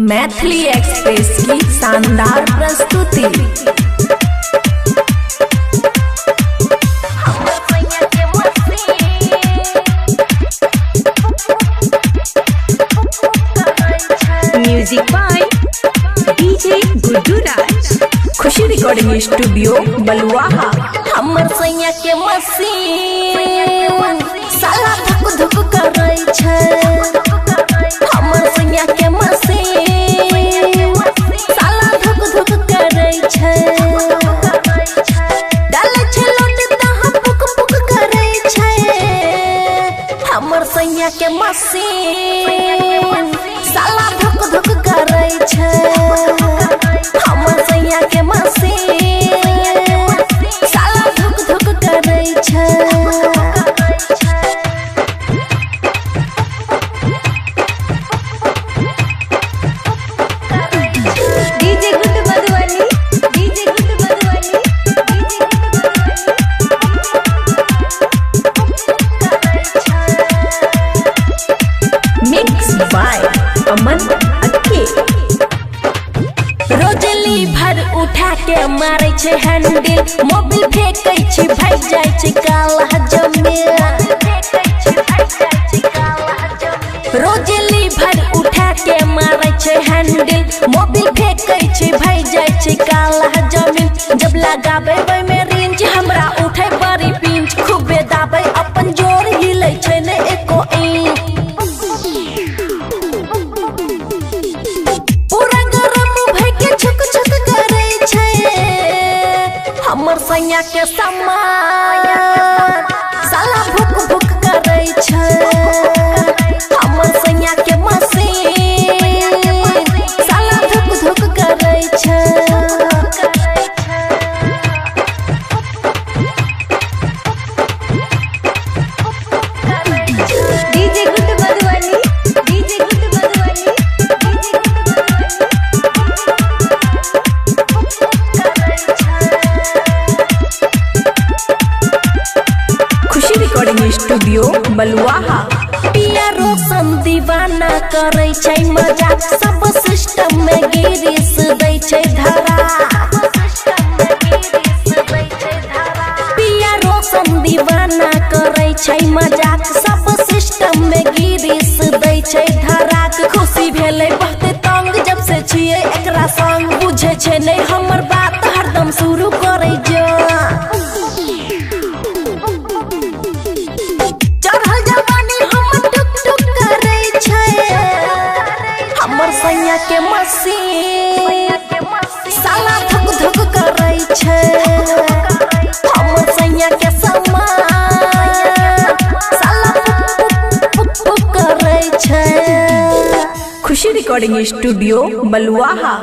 Maithili express की शानदार प्रस्तुति। Music by DJ Guddu Raj. Khushi recording studio Baluaha. हमर सैया के मशीन साला धुक धुक करै छै। हमर सैया के मशीन साला धुक धुक करै छै। डालै छै लोट तहाँ पुक पुक करै छै। हमर सैया के मशीन साला धुक धुक करै छै। हमर सैया के मशीन साला धुक धुक करै छै। DJ Guddu Madhubani, DJ Guddu Madhubani, DJ Guddu Madhubani. Mix by Aman अक्के। रोजली भर उठा के मारै छै हैंडल, मोबिल फेंकै छै भागि जाइ छै काला जमीन। रोजली भर उठा के मारै छै हैंडल, मोबिल फेंकै छै भागि जाइ छै काला जमीन। जब लगाबै ओहिमे रिंच हमरा उठै बड़ी पिंच, खूबे दाबै अपन जोर हिलै छै ने एको इंच। पूरा गरम भइ के छुक छुक करै छै। हमर सैया के सामान साला भुक भुक करै छै। हमर सैया के मशीन साला धुक धुक करै छै। DJ Guddu Madhubani, DJ Guddu Madhubani, DJ Guddu Madhubani. Khushi recording studio Baluaha. पिया रोशन दीवाना करै छै मजाक, सब सिस्टम में गिरीश दै छै धरा। पिया रोशन दीवाना करै छै मजाक, सब सिस्टम में गिरीश दै छै धरा। खुशी भेलै बहुते तंग जब से छियै एकरा संग, बुझै छै नै हमर बात हरदम शुरू करै जो। चढ़ल जवानी हमर टुक टुक करै छै। हमर सैया के मशीन साला धुक धुक करै छै। हमर सैया के सामान साला पुक पुक पुक पुक करै छै। खुशी रिकॉर्डिंग स्टूडियो बलुआहा।